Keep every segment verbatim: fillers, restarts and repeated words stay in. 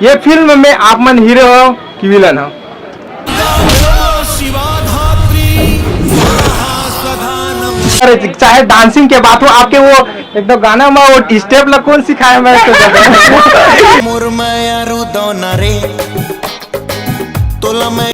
ये फिल्म में आप मन हीरो हो कि विलन हो? अरे, चाहे डांसिंग के बात हो, आपके वो एक दो गाना में वो स्टेप ला कौन सिखाया, मैं तो जानता हूँ।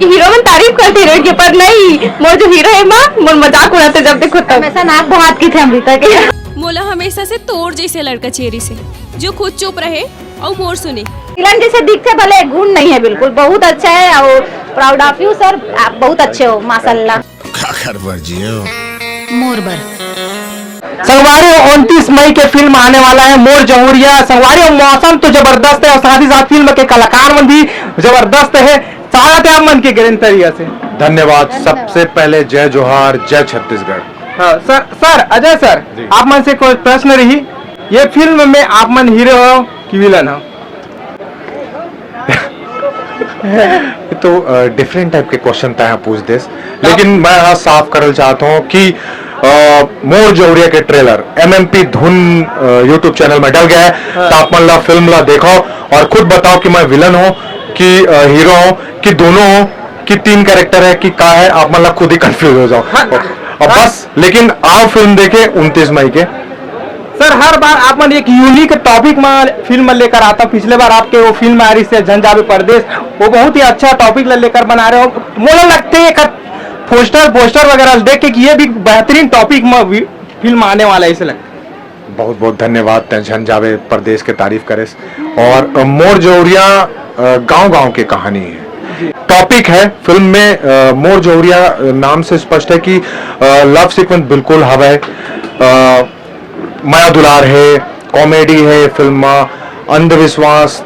हीरो मन तारीफ करथे हीरोइन के, पर नहीं, मोर जो हीरो है माँ, मोर मजाक उड़ाथे जब देखो तब। हमेशा नाक बहुत की थे अमृता के। मोला हमेशा से तोर जैसे लड़का चेरी से, जो खुद चुप रहे और मोर सुने। विलन जैसे दिखते भले, गुण नहीं है बिल्कुल, बहुत अच्छा है। और proud of you sir, आप बहुत अच्छे हो माशाल्लाह। काकर बर जियो। मोर बर। संगवारी हो, उनतीस मई के फिल्म आने वाला है मोर जहुरिया। संगवारी हो, मौसम तो जबरदस्त है और साथ ही साथ फिल्म के कलाकार मन भी जबरदस्त है। स्वागत है आप मन के ग्रैंड तरीका से। धन्यवाद। सबसे पहले जय जोहार, जय छत्तीसगढ़। हाँ सर, सर अजय सर, आप मन से कोई प्रश्न रही, ये फिल्म में आप मन हीरो हो कि विलन हो? ये तो डिफरेंट टाइप के क्वेश्चन तय पूछ देस, लेकिन मैं हाँ साफ करल चाहता हूँ कि अ, मोर जौहरिया के ट्रेलर एमएमपी धुन यूट्यूब चैनल में डल गया है। तो आप मन ला फिल्म ला देखो और खुद बताओ कि मैं विलन हूँ कि हीरो हूँ कि दोनों हूँ कि तीन कैरेक्टर है कि का है, आप मन ला खुद ही कंफ्यूज हो जाओ। और बस, लेकिन आओ फिल्म देखे उनतीस मई के। सर, हर बार आप मन एक यूनिक टॉपिक में फिल्म लेकर आता हूँ। पिछले बार आपके वो फिल्म आ रही से झन जावे परदेश, वो बहुत ही अच्छा टॉपिक लेकर बना रहे हो। मोला लगते है एक पोस्टर पोस्टर वगैरह देख के कि ये भी बेहतरीन टॉपिक में भी फिल्म आने वाला है, ऐसे लगता है। बहुत बहुत धन्यवाद, तैं झन जावे परदेश के तारीफ करेस। और अ, मोर जौहरिया गांव गांव के कहानी है, टॉपिक है फिल्म में। अ, मोर जौहरिया अ, नाम से स्पष्ट है कि लव सीक्वेंस बिल्कुल हवय, अ, मया दुलार है, कॉमेडी है फिल्म में, अंधविश्वास,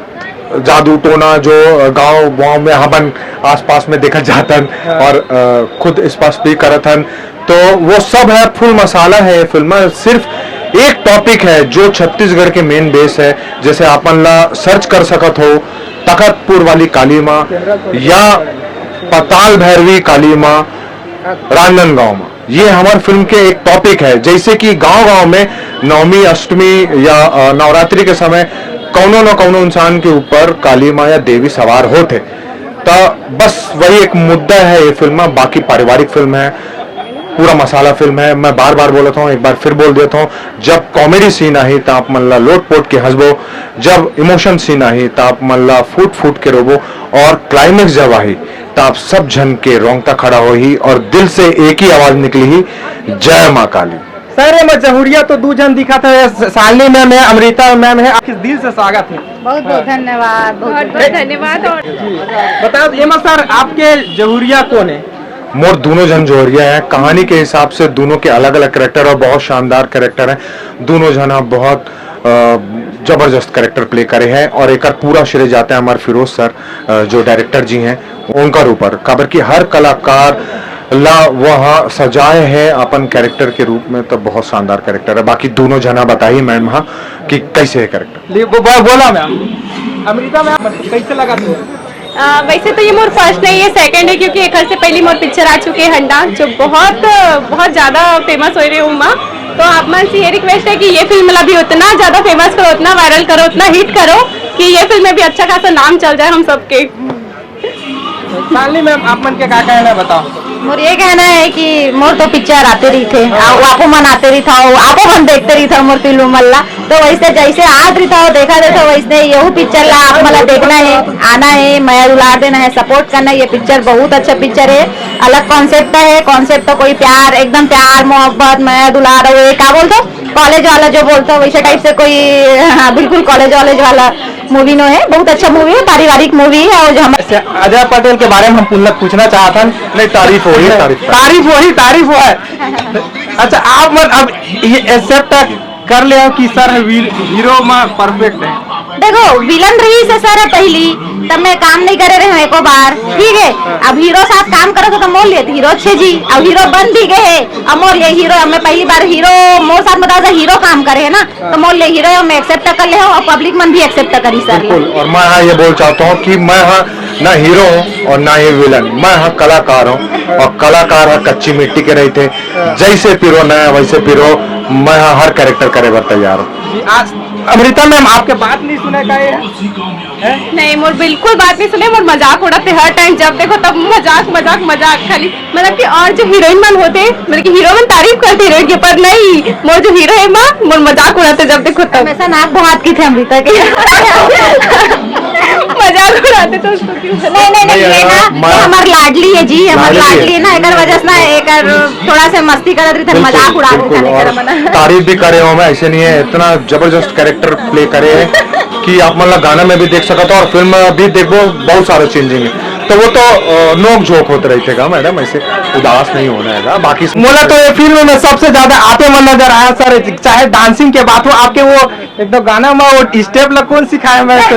जादू टोना जो गांव गांव में हमन आसपास में देखा जातन और अ, खुद स्पर्श भी करत हन, तो वो सब है, फुल मसाला है ये फिल्म में। सिर्फ एक टॉपिक है जो छत्तीसगढ़ के मेन बेस है, जैसे आपन ला सर्च कर सकत हो तखतपुर वाली काली माँ या पताल भैरवी काली माँ रांजनगांव में। ये हमार फिल्म के एक टॉपिक है, जैसे कि गांव गांव में नवमी अष्टमी या अ, नवरात्रि के समय कौनो न कौनो इंसान के ऊपर काली माँ या देवी सवार होत है। तो बस वही एक मुद्दा है ये फिल्म में, बाकी पारिवारिक फिल्म है, पूरा मसाला फिल्म है। मैं बार बार बोलता हूँ, एक बार फिर बोल देता हूँ, जब कॉमेडी सीन आही तो आप मन ला लोट पोट के हंसबो, जब इमोशन सीन आही तो आप मन ला फूट फूट के रोबो, और क्लाइमेक्स जब आही तो आप सब झन के रोंगटा खड़ा होही और दिल से एक ही आवाज निकली ही, जय माँ काली। सर, ये में जहुरिया तो दू झन दिखत है, शालिनी मैम है, अमृता मैम है, आपके दिल से स्वागत है। बहुत बहुत धन्यवाद। बहुत बहुत धन्यवाद। और बताओ एमा सर, आपके जहुरिया कौन है? मोर दोनों झन जौहरिया हैं। कहानी के हिसाब से दोनों के अलग अलग कैरेक्टर और बहुत शानदार कैरेक्टर हैं। दोनों झन ह बहुत अ, जबरदस्त कैरेक्टर प्ले करे हैं और एकर पूरा श्रेय जाता है हमारे फिरोज सर, अ, जो डायरेक्टर जी हैं, उनकर ऊपर, काबर कि हर कलाकार ला वह सजाए हैं अपन कैरेक्टर के रूप में, तो बहुत शानदार कैरेक्टर है। बाकी दोनों झना बताही मैम हा कि कैसे है कैरेक्टर। ले, वो, वो, बोला मैम, अमृता मैम, कैसे लगा तुमको? अ, वैसे तो ये मोर फर्स्ट नहीं है, सेकंड है, क्योंकि एक से पहली मोर पिक्चर आ चुके हैं हंडा, जो बहुत बहुत ज्यादा फेमस हो रही है उमा। तो आप मन से ये रिक्वेस्ट है कि ये फिल्म ला भी उतना ज्यादा फेमस करो, उतना वायरल करो, उतना हिट करो कि ये फिल्म में भी अच्छा खासा नाम चल जाए हम सबके। शालिनी मैम, आप मन के का कहना है, बताओ। मोर ये कहना है कि मोर तो पिक्चर आते रहिथे, आ, आपो मन आते रहिथा, आपो मन देखते रहिथा मोर फिल्म मन ला। तो वैसे जैसे आत रहिथा, देखा रहिथा, वैसे यहू पिक्चर ला आप मन ला देखना है, आना है, मया दुलार देना है, सपोर्ट करना है। ये पिक्चर बहुत अच्छा पिक्चर है, अलग कॉन्सेप्ट है। कॉन्सेप्ट तो कोई प्यार, एकदम प्यार मोहब्बत, मया दुलार, और ये का बोलते हो, कॉलेज वाला जो बोलते हो वैसे टाइप से कोई, हाँ, बिल्कुल कॉलेज वॉलेज वाला मूवी नो है। बहुत अच्छा मूवी है, पारिवारिक मूवी है। और जो हम अजय पटेल के बारे में हम पुनः पूछना चाहत हन। नहीं, तारीफ हो रही है, तारीफ। तारीफ वही, तारीफ वो है। अच्छा, आप मन अब ये एक्सेप्ट कर ले हो कि सर वी-, हीरो में परफेक्ट है। देखो, विलन रही से सर है पहली, तब मैं काम नहीं करे रहे हूँ एको बार, ठीक है। अब हीरो साथ काम करो तो, तो मोर लिए हीरो अच्छे जी, अब हीरो बन भी गए है, अब मोर लिए हीरो, अब मैं पहली बार हीरो, मोर साथ बताओ तो हीरो काम करे है ना, तो मोर लिए हीरो मैं एक्सेप्ट कर ले हूँ और पब्लिक मन भी एक्सेप्ट करी सर। बिल्कुल। और मैं हाँ ये बोल चाहता हूँ कि मैं हाँ ना हीरो हूँ और ना ही विलन, मैं हाँ कलाकार हूँ। और कलाकार हा कच्ची मिट्टी के रहिथे। जैसे पिरो नया वैसे पिरो, मैं हाँ हर कैरेक्टर करे बर तैयार हूँ। जी, आज अमृता मैम आपके बात नहीं सुना का ये? नहीं, मोर बिल्कुल बात नहीं सुने। मोर मजाक उड़ाते हर टाइम, जब देखो तब मजाक मजाक मजाक खाली। मतलब कि और जो हीरोइन मन होते, मतलब कि हीरो मन तारीफ करते हीरोइन के, पर नहीं, मोर जो हीरो है माँ, मोर मजाक उड़ाते जब देखो तब। हमेशा नाक बहुत की थे अमृता के। मजाक उड़ाते तो उसको क्यों बोलते? नहीं नहीं नहीं, ये ना मैं- हमार लाडली है जी, हमार लाडली है। लाडली है ना, एकर वजह से ना एकर थोड़ा से मस्ती करत रही, मजाक उड़ावे बिल्कुल। खाने और कर मना। तारीफ भी करे हो मैं, ऐसे नहीं है, इतना जबरदस्त कैरेक्टर प्ले करे है कि आप मतलब गाना में भी देख सकते हो और फिल्म भी देखो, बहुत सारा चेंजिंग है। तो वो तो अ, नोक झोंक होते रहते गा मैडम, ऐसे उदास नहीं होना है बाकी। मोला तो ये फिल्म में सबसे ज्यादा आपे मन नजर आया सर, चाहे डांसिंग के बात हो, आपके वो एक दो गाना में वो स्टेप ला कौन सिखाया मैं तो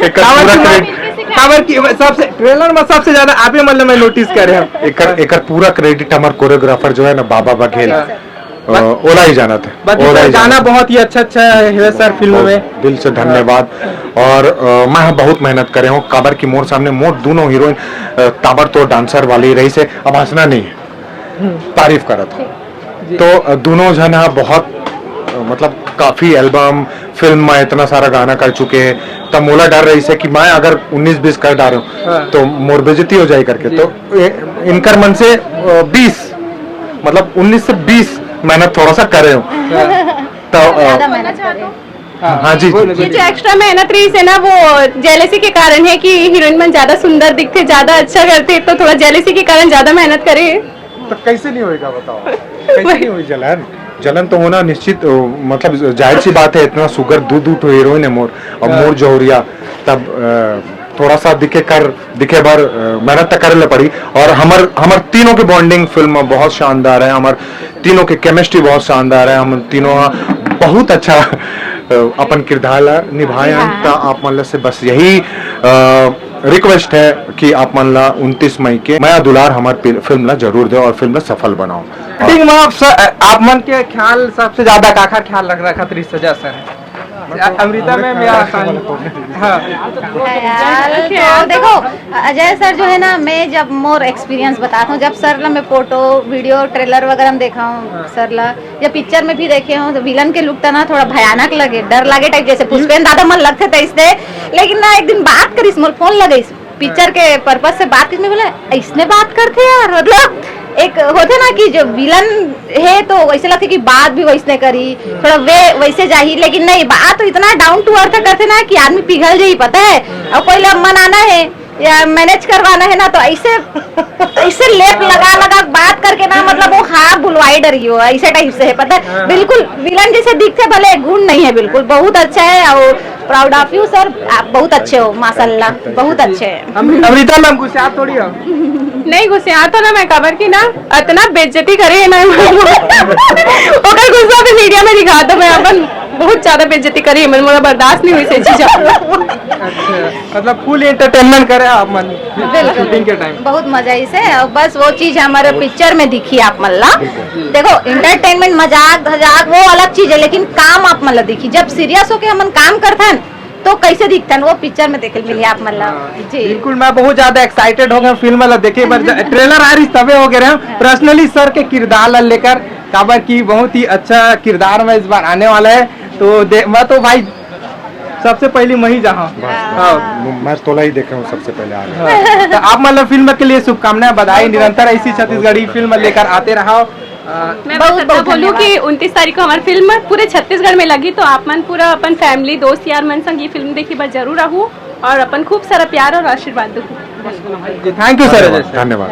एक पूरा credit- काबर की सबसे ट्रेलर में सबसे ज्यादा आपे मन ला मैं नोटिस करे हूँ। एकर एकर पूरा क्रेडिट हमार कोरियोग्राफर जो है ना, बाबा बघेल, अ, ओला ही जाना था। बाकी ओला सर ही गाना जाना था। बहुत ही अच्छा अच्छा है सर फिल्म में। दिल से धन्यवाद। और अ, मैं बहुत मेहनत करे हूँ काबर की मोर सामने मोर दोनों हीरोइन अ, ताबड़तोड़ डांसर वाली रही से, अब हंसना नहीं है, तारीफ करत हूँ। तो अ, दोनों जन हा बहुत अ, मतलब काफी एल्बम फिल्म में इतना सारा गाना कर चुके हैं, तब मोला डर रही से कि मैं अगर उन्नीस बीस कर डारूँ हाँ। तो मोर बेइज्जती हो जाए करके। तो ए- इनकर मन से अ, बीस, मतलब उन्नीस से बीस मेहनत थोड़ा सा करे हूँ। तो अ, ज्यादा मेहनत करे। हाँ जी। बोलो, ये जो एक्स्ट्रा मेहनत रही है ना, वो जेलेसी के कारण है कि हीरोइन मन ज्यादा सुंदर दिखते, ज्यादा अच्छा करते, तो थोड़ा जेलेसी के कारण ज्यादा मेहनत करे। तो कैसे नहीं होएगा बताओ, कैसे नहीं होई जलन? जलन तो होना निश्चित, अ, मतलब जाहिर सी बात है, इतना सुगर दू दू ठो हीरोइन है मोर और मोर जौहरिया, तब अ, थोड़ा सा दिखे कर दिखे बार अ, मेहनत तो करे ले पड़ी। और हमर हमर तीनों के बॉन्डिंग फिल्म में बहुत शानदार है, हमर तीनों के केमिस्ट्री बहुत शानदार है, हम तीनों बहुत अच्छा अ, अपन किरदार ला निभाए हैं। त आप मन ला से बस यही रिक्वेस्ट है कि आप मन ला उनतीस मई के मया दुलार हमार फिल्म ला जरूर दे और फिल्म ला सफल बनाओ। एक्टिंग में आप स-, आप मन के ख्याल सबसे ज्यादा काखर ख्याल रख रखा त्रिश सजा सर है? अमृता मैम या आसान? हाँ। ख्याल तो देखो, अजय सर जो है ना, मैं जब मोर एक्सपीरियंस बताता हूँ, जब सर ला मैं फोटो, वीडियो, ट्रेलर वगैरह में देखा हूँ सर ला, या पिक्चर में भी देखे हूँ, तो विलन के लुक था ना, थोड़ा भयानक लगे, डर लगे टाइप, जैसे पुष्पेन दादा मन लगते थे इससे। लेकिन ना, एक दिन बात करिस, मोर फोन लगइस, पिक्चर के पर्पस से बात करिस, मैं बोला, इसने बात करते यार, मतलब एक होते ना कि जो विलन है तो वैसे लगते कि बात भी वैसने करी, थोड़ा वे वैसे जाही, लेकिन नहीं, बात तो इतना डाउन टू अर्थ करते ना कि आदमी पिघल जाही, पता है। और कोई ला मनाना है या मैनेज करवाना है ना, तो ऐसे ऐसे लेप लगा लगा बात करके ना, मतलब वो हाँ बुलवाई डरियो, ऐसे टाइप से है, पता है। बिल्कुल विलन जैसे दिखते, भले गुण नहीं है बिल्कुल, बहुत अच्छा है। और proud of you sir, आप बहुत अच्छे हो माशाल्लाह, बहुत अच्छे हैं। अमृता मैम गुस्सा थोड़ी हो? नहीं, गुस्सा तो ना मैं, काबर की ना इतना बेइज्जती करे है ना। ओकर गुस्सा भी मीडिया में दिखा दो, मैं अपन बहुत ज्यादा बेइज्जती करी है, मैं मोला बर्दाश्त नहीं हुई से चीज। मतलब फुल एंटरटेनमेंट करे आप मन शूटिंग के टाइम? बहुत मजा इसे, और बस वो चीज हमारे पिक्चर में दिखी आप मन ला। देखो, एंटरटेनमेंट, मजाक धजाक वो अलग चीज है, लेकिन काम आप मन ला दिखी। जब सीरियस होके हमन काम करथन तो कैसे दिखथन, वो पिक्चर में देखे मिली आप मन ला। जी। बिल्कुल, मैं बहुत ज्यादा एक्साइटेड हो गया फिल्म वाला देखे, पर ट्रेलर आ रही तबे हो गए रहे। पर्सनली सर के किरदार ला लेकर, काबर की बहुत ही अच्छा किरदार में इस बार आने वाला है, तो दे, मैं तो भाई सबसे पहले मैं ही जहाँ। हाँ। मैं तोला ही देखे हूँ सबसे पहले आने। तो आप मतलब फिल्म के लिए शुभकामनाएं, बधाई, निरंतर ऐसी छत्तीसगढ़ी फिल्म लेकर आते रहो। मैं बस इतना बोलूँ कि उनतीस तारीख को हमारी फिल्म पूरे छत्तीसगढ़ में लगी, तो आप मन पूरा अपन फैमिली, दोस्त यार मन संग ये फिल्म देखी बर जरूर आहू और अपन खूब सारा प्यार और आशीर्वाद दो। Thank you sir. धन्यवाद।